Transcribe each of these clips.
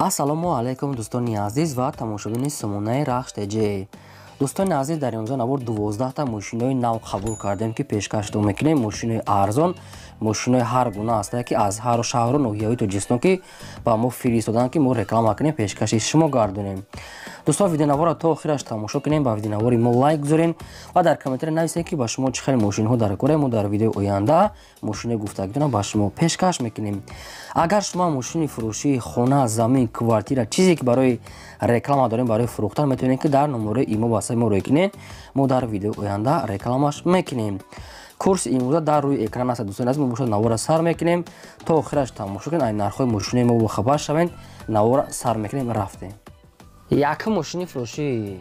Ассалому алайкум дӯстони азиз ва тамошобини сомонаи Рахш ТЖ. Дӯстони азиз, дар имрӯза навор 12 та мошинои нав қабул кардем, ки пешкаштон мекунем. Мошинои арзон, мошинои ҳар гуна ҳастанд, ки аз ҳар шаҳру ноҳияҳои Тоҷикистон ки ба мо фиристоданд, ки мо реклама кунем, пешкаши шумо гардонем. Дӯстон, видеонаворро то охираш тамошо кунем, ба видеонавори мо лайк гузорем ва дар комментария нависем, ки ба шумо чӣ хел мошинҳо дар кора. Мо дар видеои оянда мошинои гуфтагитона ба шумо пешкаш мекунем. Агар шумо мошини фурӯшии хона, замин, квартира, чизе ки барои реклама дорем, барои фурӯхтан, метавонед, ки дар номерои имо васаи мо рӯй кунед. Мо дар видеои оянда рекламаш мекунем. Курси имрӯза дар рӯи экран аст. Дӯстони азиз, мо бошад навора сар мекунем, то охираш тамошо кунед, ай нархҳои мошинои мо бохабар шавед. Навора сар мекунем, рафтем. Якум мошини фурӯшӣ,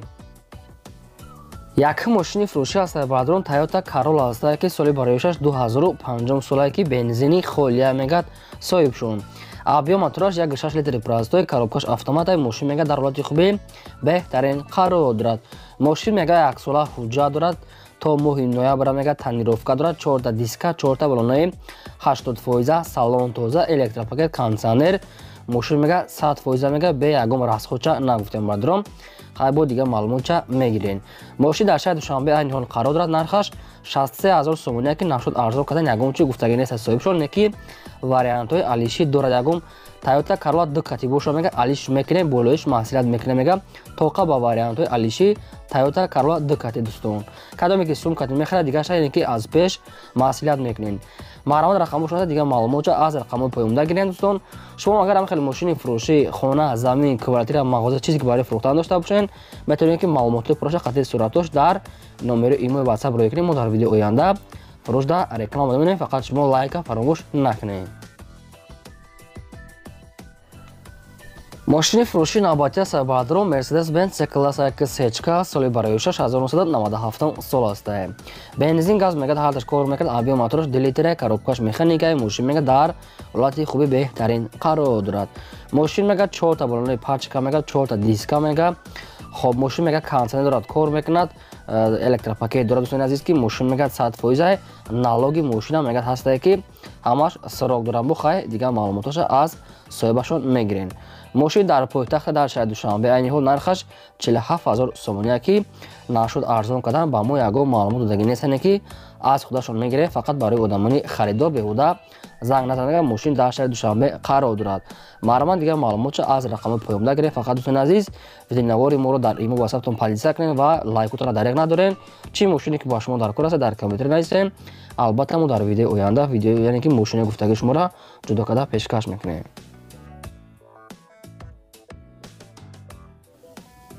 якум мошини фурӯшӣ аст, бародарон, Toyota Corolla аст, ки соли бароишаш 2005 солае, ки бензини холия мегад соҳибшон. Объём мотораш 1,6 литри простой, коробкаш автомат. Мошин мега дар ҳолати хуби беҳтарин қарор дорад. Мошин мега яксола ҳуҷҷат дорад, то моҳи ноябр мега тонировка дорад, чорта диска, чорта балонаи 80%, салон тоза, электропакет, кондиционер. Мошин мега 100% мега, бе ягон расходча нагуфтем, бародарон. Хай, бо дигар маълумотча мегирен. Мошин дар шаҳри Душанбе айни ҳол қарор дорад, нархаш 63 000 сомония, ки нашуд арзон кардан ягон чи гуфтагӣ нест аз соҳибшон, не ки вариантҳои алишӣ дорад. Ягон Toyota Corolla ду кати боша, мега алиш мекунем, болоиш маҳсилат мекунем, мега тоқа ба вариантҳои алиши Toyota Corolla ду кати. Дӯстон, кадоме ки сум кати мехарад, дигарша яъне ки аз пеш маҳсилат мекунем. Марҳамат, рақамҳошон, дигар маълумотча аз рақамҳои поёнда гирем. Дӯстон, шумо агар ҳам хеле мошини фурӯшӣ, хона, замин, квартира, мағоза, чизе ки барои фурӯхтан дошта бошед, метавонед, ки маълумотҳои пурраша қатъи суратош дар номери имои WhatsApp рӯй кунем. Мо дар видеои оянда фурӯшда реклама мекунем, фақат шумо лайка фаромӯш накунед. Мошини фурӯши навбатӣ аст, бародарон, Mercedes-Benz C-класс Сечка, соли бароишаш 1997 сол аст. Бензин, газ мегад ҳардаш кор мекард, объём мотораш 2 литра, коробкаш механика. Мошин мега дар ҳолати хуби беҳтарин қарор дорад. Мошин мега чорта балонаи пачка мега, чорта диска мега. Хоб, мошин мега кондиционер дорад, кор мекунад, электропакет дорад. Дӯстони азиз, ки мошин мега 100%, налоги мошина мегад ҳастае, ки ҳамаш срок дорад. Бухай, дигар маълумотоша аз соҳибашон мегирен. Мошин дар пойтахт, дар шаҳри Душанбе айни ҳол нархаш 47 000 сомония, ки нашуд арзон кардан ба мо ягон маълумот додагӣ нестане, ки аз худашон мегирем. Фақат барои одамони харидор беҳуда занг назанага. Мошин дар шаҳри Душанбе қарор дорад. Марҳамат, дигар маълумотча аз рақамҳои поёнда гирем. Фақат, дӯстони азиз, видеонавори моро дар имо ватсаптон поделиться кунем ва лайкотонро дареғ надорем. Чӣ мошине ки ба шумо дар кор аст, дар компютер нависем. Албатта, мо дар видеои оянда видео, яъне ки мошинои гуфтагии шуморо ҷудо карда пешкаш мекунем.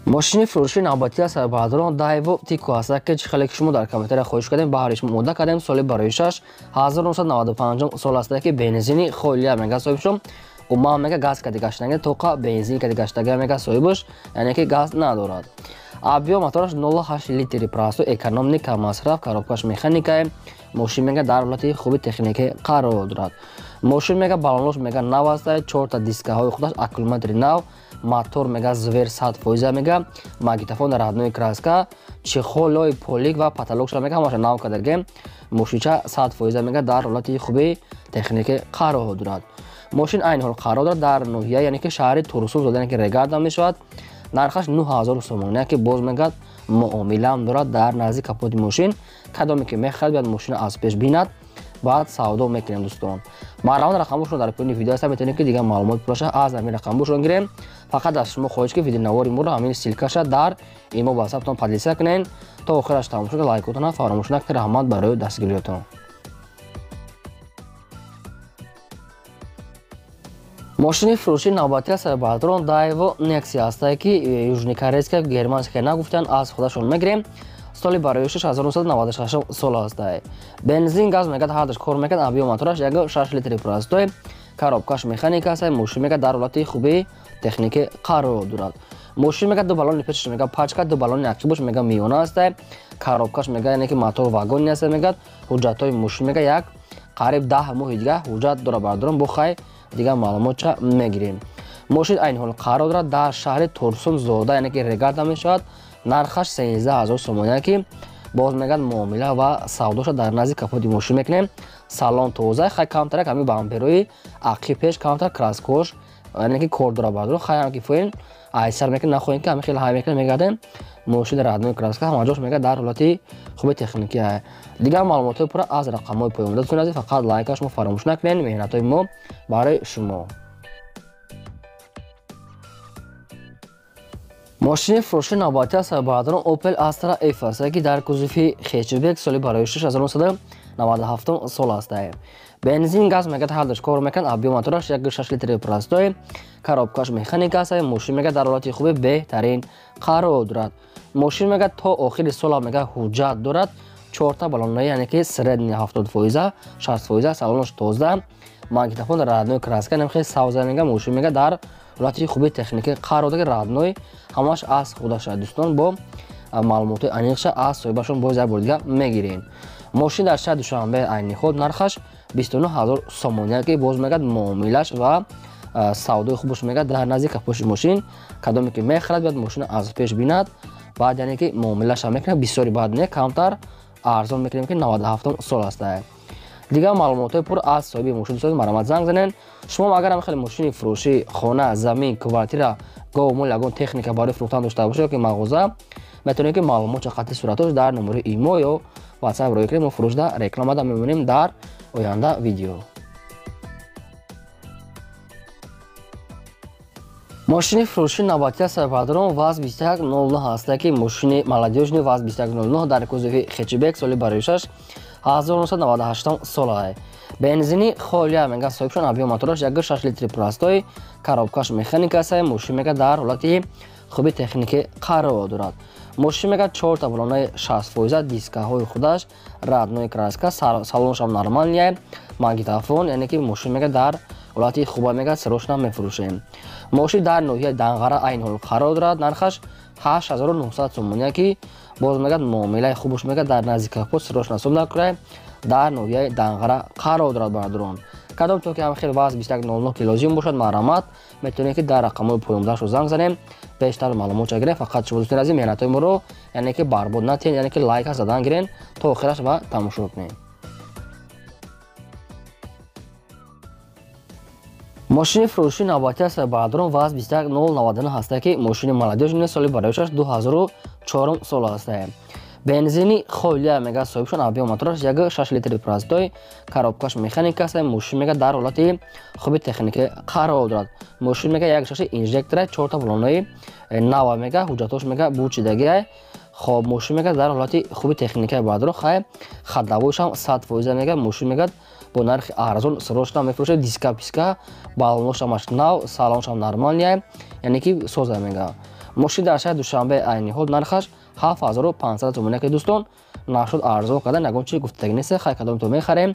Мошини фурӯши навбатӣ аст, бародарон, Дайво Тико аст, ки чӣ хеле ки шумо дар комментария хоҳиш кардем, баҳри шумо омода кардем. Соли бароишаш 1995 сол аст, ки бензини холия мега соҳибшон. Умуман мега газ кади гаштанга, тоқа бензин кади гаштага мега соҳибаш, яъне ки газ надорад. Объём мотораш 0,8 литри простой, экономный, каммасраф, коробкаш механикае. Мошин мега дар ҳолати хуби техникӣ қарор дорад. Мошин мега балонош мега нав аст, чорта дискаҳои худаш аккумулятори нав, мотор мега зверь 100% мега, магнитофон родной краска, чехолои полик ва потолокша мега ҳамаша нав кардагем. Мошинча 100% мега дар ҳолати хуби техникӣ қарор дорад. Мошин айни ҳол қарор дорад дар ноҳия, яъне ки шаҳри Турсунзода, яъне ки Регарда мешавад. Нархаш 9000 сомония, ки боз мегад муомилаам дорад дар назди капоти мошин. Кадоме ки мехарад, бояд мошина аз пеш бинад, баъд савдо мекунем. Дӯстон, марҳамат, рақамҳошон дар поёни видео аст, метавонед, ки дигар маълумот пурраша аз ҳамин рақамҳошон гирем. Фақат аз шумо хоҳиш, ки видеонавори моро ҳамин ссылкаша дар имо ватсаптон поделиться кунед, то охираш тамошо кунед, лайкотона фаромӯш накунед. Раҳмат барои дастгириётон. Мошини фурӯши навбатӣ аст, бародарон, Дайво Нексия аст, ки южнокорейская, германская нагуфтанд, аз худашон мегирем. Соли бароишаш 1996 сол аст. Бензин, газ мегад ҳардаш кор мекард, объём мотораш 1,6 литри простой, коробкаш механика аст. Мошин мега дар ҳолати хуби техникӣ қарор дорад. Мошин мега ду балони пешаш мега пачка, ду балони ақибаш мега миёна аст. Коробкаш мега, яъне ки мотор вагони аст. Мегад ҳуҷҷатҳои мошин мега як қариб 10 моҳи дига ҳуҷҷат дорад, бародарон. Бо хай, дигар маълумотча мегирем. Мошин айни ҳол қарор дорад дар шаҳри Турсунзода, яъне ки Регарда мешавад. Нархаш 13 000 сомония, ки боз мегӯяд муомила ва савдоша дар назди капоти мошин мекунем. Салон тоза, хай камтарак ҳамин бамперои ақиб пеш камтар краскош яъне ки кор дора бардор хаям ки фоин айсар мекунем нахоҳем ки ҳамин хел ҳай мекунем мегардем мошин родной краска ҳамаҷош мега дар ҳолати хуби техникӣ. Дигар маълумотҳои пурра аз рақамҳои поён дӯстони азиз, фақат лайка шумо фаромӯш накунед. Меҳнатҳои мо барои шумо. Мошини фурӯши навбатӣ аст бародарон Opel Astra F аст, ки дар кузови хэтчбек соли барои 1997 сол аст. Бензин газ мегад ҳардаш кор мекунад, объем мотораш 1.6 литри простой, коробкаш механика аст. Мошин мегад дар ҳолати хуби беҳтарин қарор дорад. Мошин мегад то охири сола мегад ҳуҷҷат дорад. 4 баллонаи яъне ки средний 70%, 60%, салонаш тоза, магнитофон родной краска, намхи савза мега. Мошин мега дар ҳолати хуби техникӣ қарор дорад, родной ҳамаш аз худаша. Дӯстон бо маълумотҳои аниқша аз соҳибашон боз як бор дига мегирем. Мошин дар шаҳри Душанбе айни худ нархаш 29000 сомонӣ, ки боз мегад муомилаш ва савдои хубаш мегад дар назди капоши мошин. Кадоме ки мехарад бояд мошина аз пеш бинад, баъд яъне ки муомилаша мекунад. Бисёри баъд не, камтар арзон мекунем, ки 97 сол аст. Дигар маълумотҳои пур аз соҳиби мошин дӯстон марҳамат занг занед. Шумо агар ҳам хеле мошини фурӯшӣ, хона, замин, квартира, гов, мол, ягон техника барои фурӯхтан дошта бошед ё ки мағоза, метавонед ки маълумот хати суратош дар номери имо ё WhatsApp рӯй кунед. Мо фурӯшда рекламада мемонем дар оянда видео. Мошини фурӯши навбатӣ аст бародарон ВАЗ 2109 аст, ки мошини молодёжный ВАЗ 2109 дар кузови хэтчбек соли барои 1998 сола. Бензини холия мега соҳибшон, объем мотораш 1.6 литри простой, коробкаш механика аст. Мошин мега дар ҳолати хуби техникӣ қарор дорад. Мошин мега 4 баллонаи 60%, дискаҳои худаш родной краска, салонашам нормальный, магнитофон, яъне ки мошин мега дар ҳолати хуба мега срочно мефурӯшем. Мошин дар ноҳияи Данғара айни ҳол қарор дорад. Нархаш 8900 сомонӣ, ки боз мегад муомилаи хубаш мега дар назди капот срочно сум накунад. Дар ноҳияи Данғара қарор дорад бародарон. Кадом то ки ҳам хел ВАЗ 2109 ки лозим бошад, марҳамат метавонед ки дар рақамҳои поёндаашро занг занем, бештар маълумот гирем. Фақат шумо дӯстони азиз меҳнатҳои моро яъне ки барбод натиҳед, яъне ки лайка задан гирен то охираш ва тамошо кунед. Мошини фурӯши навбатӣ аст бародарон ВАЗ 21099 ҳаст, ки мошини молодёжный соли бароишаш 2004 сол аст. Бензини холия мега соҳибшон, объем мотораш 1.6 литри простой, коробкаш механика аст. Мошин мега дар ҳолати хуби техникӣ қарор дорад. Мошин мега 1.6 инжектора, 4 баллонаи нава мега, ҳуҷҷатош мега бучидагӣ. Хоб мошин мега дар ҳолати хуби техникӣ бародарон, хай ходовойшам 100% мега. Мошин мега бо нархи арзон срочно мефурӯшад. Диска писка, баллоношамаш нав, салоншам нормальный, яъне ки соза мега. Мошин дар шаҳри Душанбе айни ҳол нархаш 7500 сомонӣ, ки дӯстон нашуд арзон кардан ягон чи гуфтагӣ нест. Хай кадом то мехарем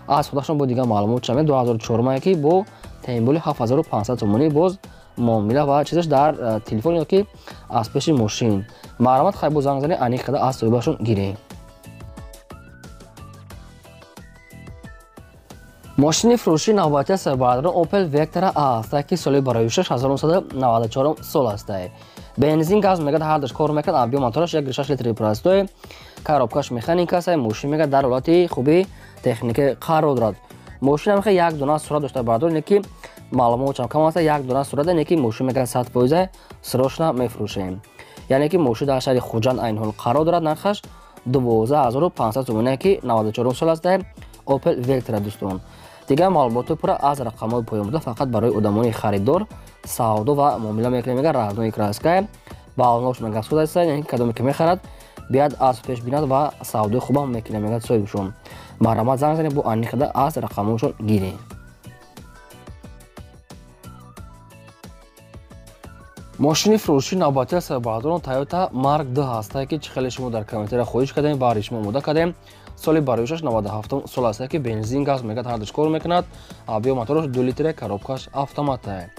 аз худашон бо дигар маълумот шавем. 2004 ки бо тембули 7500 сомонӣ боз муомила ва чизаш дар телефон ё ки аз пеши мошин. Марҳамат хай бо занг занед, аниқ карда аз соҳибашон гирем. Мошини фурӯши навбатӣ аст бародарон Opel Vectra A аст, ки соли барои 1994 сол аст. Бензин газ мегад ҳардаш кор мекунад, объем мотораш 1.6 литри простой, коробкаш механика аст. Мошин мегад дар ҳолати хуби техникӣ қарор дорад. Мошин ҳам як дона сурат дошта бародарон, не ки маълумотшам кам аст, як дона сурат, не ки мошин мегад 100% срочно мефурӯшем. Яъне ки мошин дар шаҳри Хуҷанд айни ҳол қарор дорад. Нархаш 12500 сомонӣ, ки 94 сол аст. Opel Vectra дӯстон. Дигар маълумотҳои пурра аз рақамҳои поён буда, фақат барои одамони харидор савдо ва муомила мекунем. Мега родной краска, баллонош мега суд аст, яъне кадоме ки мехарад биёд аз пеш бинад ва савдои хубам мекунем мега соҳибшон. Марҳамат занг занед, бо аниқ карда аз рақамҳошон гирем. Мошини фурӯши навбатӣ аст бародарон Toyota Mark II ҳаст, ки чӣ хеле шумо дар комментария хоҳиш кардем, баҳри шумо омода кардем. Соли бароишаш 97 сол аст, ки бензин газ мегад ҳардаш кор мекунад, объем мотораш 2 литра, коробкаш автомата.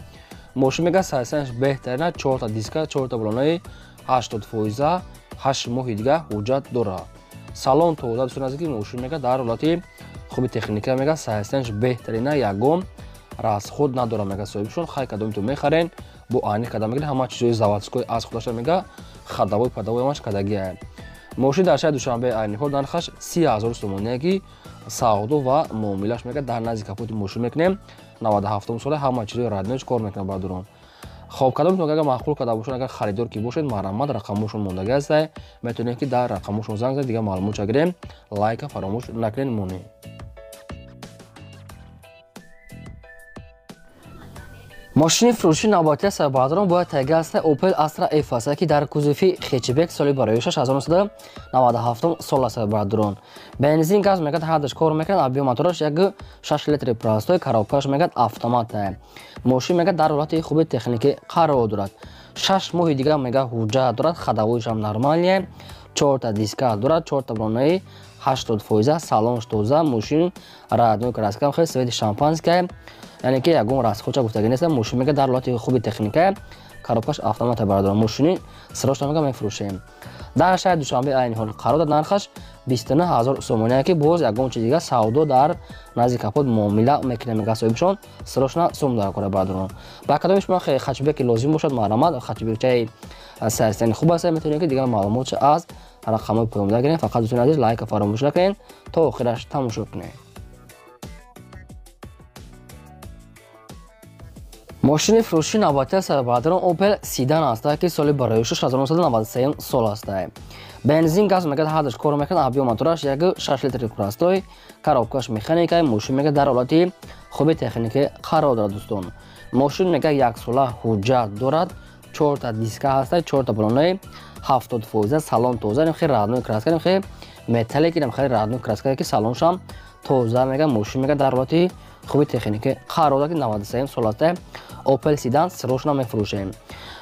Мошин мегад сайсанаш беҳтарина, 4 диска, 4 баллонаи 80%, 8 моҳи дига ҳуҷҷат дорад. Салон тоза дӯстони азиз, ки мошин мегад дар ҳолати хуби техника мегад сайсанаш беҳтарина, ягон расход надорад мегад соҳибшон. Хай кадоми ту мехарен бо аниқ карда мегиред, ҳама чизҳои заводской аз худаша мега, ходовой падовой ҳамаш кардагия. Мошин дар шаҳри Душанбе айни ҳол нархаш 30000 сомонӣ, ки савдо ва муомилаш мега дар назди капоти мошин мекунем. 97 сола ҳама чизои родной кор мекунад бародарон. Хоб, кадомтон агар маъқул карда бошед, агар харидор ки бошед, марҳамат, рақамошон мондаги ҳастай, метавонед ки дар рақамошон занг занед, дигар маълумотша гирем. Лайка фаромӯш накунед, монед. Мошини фурӯши навбатӣ аст бародарон, бояд тайга аст Opel Astra F аст, ки дар кузови хэтчбек соли барои 1997 сол аст бародарон. Бензин газ мегад ҳардаш кор мекунад, объем мотораш 1.6 литри простой, коробкаш мегад автомат. Мошин мегад дар ҳолати хуби техникӣ қарор дорад. 6 моҳи дигар мегад ҳуҷҷат дорад, ходовойшам нормалие, 4та диска дорад, 4та бронаи 80%, салонш тоза, мошин родной краска, хеле цвети шампанское, яъне ки ягон расходча гуфтагӣ нест. Мошин мега дар ҳолати хуби техника, коробкаш автомата бародарон. Мошини срочно мега мефурӯшем. Дар шаҳри Душанбе айни ҳол қарор дорад, нархаш 29000 сомонӣ, ки боз ягон чиз дига савдо дар назди капот муомила мекунем, мега соҳибшон срочно сум дар кора бародарон. Ба кадоми шумо хэтчбеки лозим бошад, марҳамат, хэтчбекчаи сарсани хуб аст, метавонед ки дигар маълумотша аз рақамҳои поёнда гирем. Фақат дӯстони азиз, лайка фаромӯш накунед, то охираш тамошо кунед. Мошини фурӯши навбатӣ аст бародарон, Opel Sedan аст, ки соли барои 1993 сол аст. Бензин газ мегад ҳардаш кор мекунад, объем мотораш 1.6 литри простой, коробкаш механика, мошин мегад дар ҳолати хуби техникӣ қарор дорад дӯстон. Мошин мегад як сола ҳуҷҷат дорад, 4та диска ҳаст, 4та балонаи 70%, салон тоза, хеле родной краска, хеле металлик, хеле родной краска, ки салоншам тоза мегад. Мошин мегад дар ҳолати хуби техникӣ қарор дорад, ки 93 сол аст. Opel Sedan срочно мефурӯшем.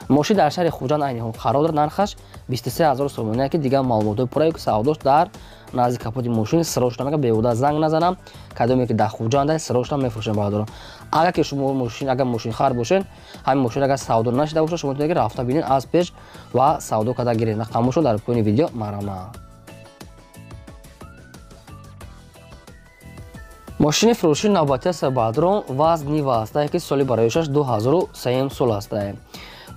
Мошин дар шаҳри Хуҷанд айни ҳол қарор дорад, нархаш 23000 сомонӣ, ки дигар маълумотҳои пурра ки савдош дар назди капоти мошин срочно мега, беҳуда занг назанам, кадоме ки дар Хуҷанд аст срочно мефурӯшем бародарон. Агар ки шумо мошин, агар мошинхар бошед, ҳамин мошин агар савдо нашида бошад, шумо метавонед ки рафта бинед аз пеш ва савдо карда гиред. Рақамошон дар поёни видео, марҳамат. Мошини фурӯши навбатӣ аст бародарон, ВАЗ Нива аст, ки соли бароишаш 2003 сол аст.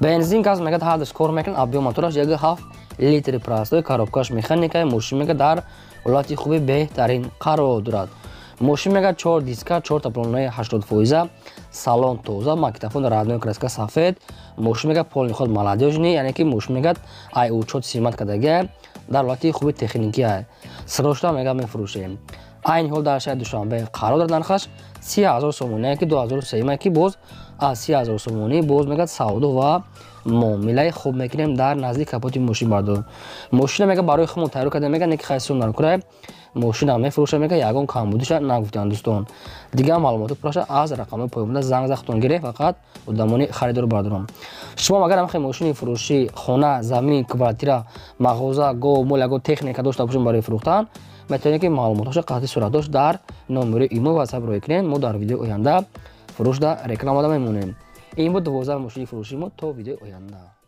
Бензин газ мегад ҳардаш кор мекунад, объем мотораш 1.7 литри простой, коробкаш механика, мошин мегад дар ҳолати хуби беҳтарин қарор дорад. Мошин мегад 4 диска, 4 таплонаи 80%, салон тоза, магнитофон родной краска сафед, мошин мегад полный ход молодежный, яъне ки мошин мегад ай учёт симат кардагия, дар ҳолати хуби техникия. Срочно мегад мефурӯшем. Айни ҳол дар шаҳри Душанбе қарор дорад, нархаш 30000 сомонӣ, ки 2003, ки боз аз 30000 сомонӣ боз мегад савдо ва муомилаи хуб мекунем дар назди капоти мошин бардор. Мошина мега барои худмон тайёр карда, мега не ки хайсум наркурай, мошина мефурӯша, мега ягон камбудиша нагуфтанд дӯстон. Дигар маълумоти пурраша аз рақамҳои поёнда занг захтон гиред, фақат одамони харидор бардорон. Шумо агар ҳамхел мошини фурӯшӣ, хона, замин, квартира, мағоза, гов, мол, ягон техника дошта бошед барои фурӯхтан, метавонед ки маълумотҳоша қатъи суратдошт дар номери имо WhatsApp рой кунед. Мо дар видеои оянда фурӯшда рекламада мемонем. Ин буд 12 мошини фурӯши мо. То видеои оянда.